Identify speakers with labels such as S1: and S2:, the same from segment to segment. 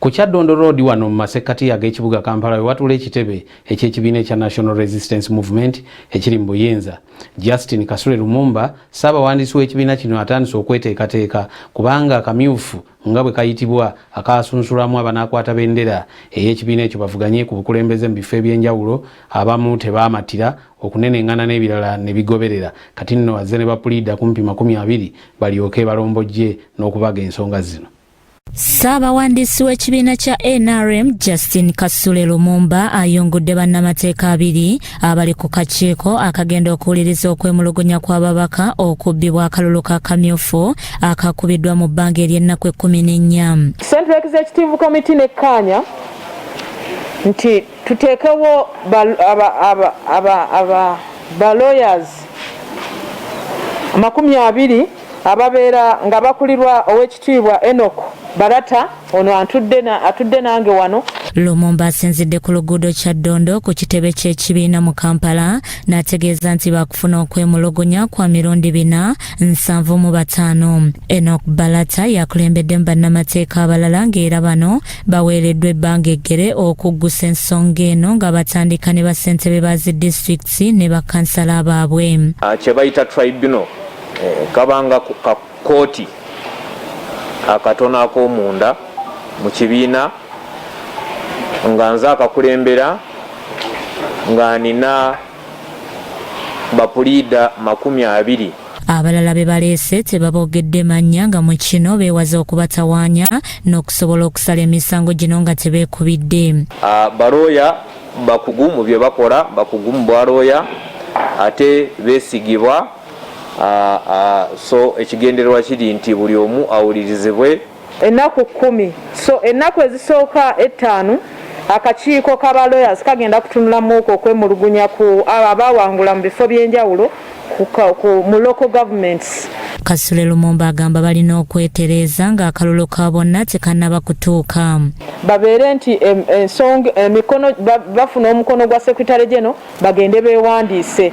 S1: Ku Kyaddondo Road wano mu masekkati ag'ekibuga Kampala we watuula ekitebe eky'ekibiina ekya National Resistance Movement ekiri mu buyinza. Justin Kasule Lumumba, ssaabawandiisi w'ekibiina kino, atandise okweteekateeka kubanga akamyufu nga bwe kayitibwa akaasunsulamu abanaakwata bendera ey'ekibiina ekyo bavuganye ku bukulembeze mu bifo eby'enjawulo, abamu tebaamatira okunenengana n'ebirala ne bigoberera. Kati nno azze ne bapuliida kumpi 20 balyoke balombojje n'okubaga ensonga zino.
S2: Ssaabawandiisi w'ekibiina kya NRM Justin Kasule Lumumba ayungudde bannamateeka 2 abali ku kakiiko akagenda okuwuliriza okwemulugunya kw'ababaka okubbibwa akalulu ka kamyufu akakubiddwa mu bbanga ery'ennaku 14.
S3: Central Executive Committee nekkaanya nti tuteekewo ba lawyers 20 ababeera nga bakulirwa ow'ekitiibwa Enoch Barata, ono atudde nange wano.
S2: Lumumba asinzidde ku luguudo Kyaddondo ku kitebe ky'ekibiina mu Kampala n'ategeeza nti baakufuna okwemulugunya kwa mirundi 475. Enoch Barata yakulembeddemu bannamateeka abalala ng'era bano baweereddwa ebbanga eggere okuggusa ensonga eno nga batandika ne bassentebe ba zi disitulikiti ne bakansala baabwe.
S4: Kye bayita tribunal, kabanga ka kooti akatono ak'omunda mu kibiina nga nze akakulembera nga nina bapuliida 20.
S2: Abalala be baleese tebaboogedde mannya nga mu kino beewaza okubatawaanya n'okusobola okusala emisango gino nga tebeekubidde.
S4: Balooya bakugu mu bye bakola, bakugu mu bwalooya ate beesigibwa. So ekigendererwa kiri nti buli omu awulirizibwe.
S3: Ennaku 10, so ennaku ezisooka 5 akakiiko k'aba lawyers kagenda kutunulamu okwo okwemulugunya ku abo abaawangula mu bifo by'enjawulo mu local governments.
S2: Kasule Lumumba agamba balina okwetereeza ng'akalulu ka bonna tekannaba kutuuka.
S3: Babeere nti ensonga emikono bafuna omukono gwa Secretary General bagende beewandiise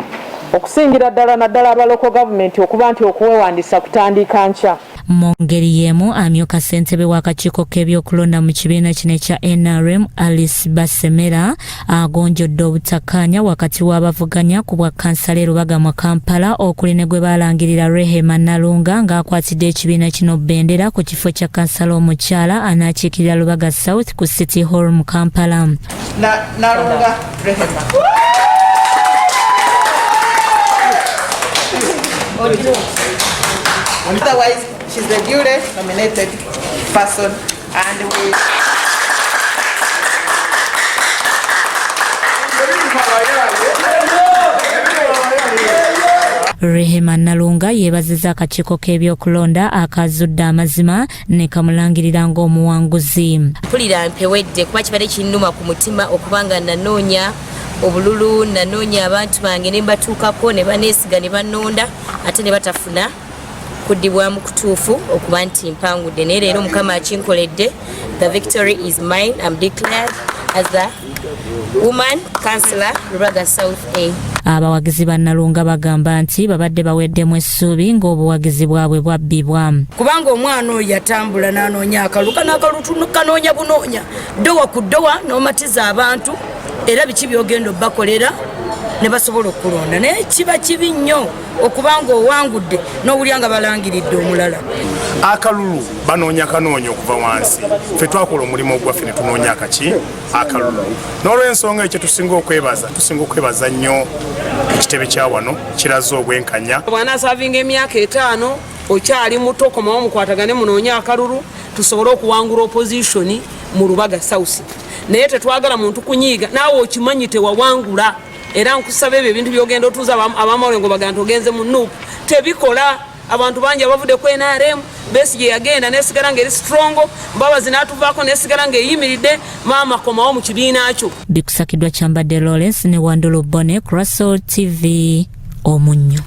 S3: okusingira ddala naddala aba local government okuba nti okuwewandiisa kutandika nkya.
S2: Mu ngeri y'emu amyuka ssentebe w'akakiiko k'ebyokulonda mu kibiina kino ekya NRM Alice Basemera agonjodde obutakkaanya wakati w'abavuganya ku bwa kansala e Lubaga mu Kampala okuli ne gwe baalangirira Rehema Nalunga ng'akwatidde ekibiina kino bendera ku kifo kya kansala omukyala anaakiikirira Lubaga South ku City Hall mu Kampala.
S5: Nalunga Rehema. Otherwise, she's the duly nominated person and we...
S2: Rehema Nalunga yeebazizza akakiiko k'ebyokulonda akazudde amazima ne kamulangirira ng'omuwanguzi.
S6: Mpulira mpewedde kuba kibadde kinnuma ku mutima okubanga nanoonya obululu, nanoonya abantu bange ne mbatuukako ne baneesiga ne bannonda ate ne batafuna kuddibwamu kutuufu okuba nti mpangudde, naye leero Mukama akinkoledde. The victory is mine. I'm declared as the woman councillor Rubaga South A.
S2: Abawagizi ba Nalunga bagamba nti babadde baweddemu essuubi ng'obuwagizi bwabwe bwabbibwa.
S7: Kubanga omwana oyo yatambula n'anoonya akalulu, kano akalulu kanoonya bunoonya ddowa ku ddowa n'omatiza abantu era biki by'ogenda obbakolera ne basobola okulonda, naye kiba kibi nnyo okubanga owangudde n'owulya nga balangiridde omulala.
S8: Akalulu banoonya kanoonya okuva wansi, ffe twakola omulimu ogwaffe ne tunoonya akaki akalulu. N'olw'ensonga ekyo tusinga okwebaza, tusinga okwebaza nnyo ekitebe kya wano kiraze obwenkanya.
S9: Bw'anaasavinga emyaka 5 okyali muto, komawo mukwatagane munoonye akalulu tusobole okuwangula opposition mu Lubaga South. Naye tetwagala muntu kunyiiga, naawe okimanyi tewawangula. Era nkusaba ebyo ebintu by'ogenda otuuza abamawulire ng'obaga nti ogenze mu NUP tebikola. Abantu bangi abavudde ku NRM, Besigye yagenda n'esigala ng'eri strong, Mbabazi n'atuvaako n'esigala ng'eyimiridde. Maama komawo mu kibiina kyo.
S2: Bikusakiddwa Kyambadde Lawrence ne Wandulu Bone ku Russell TV Omunnyo.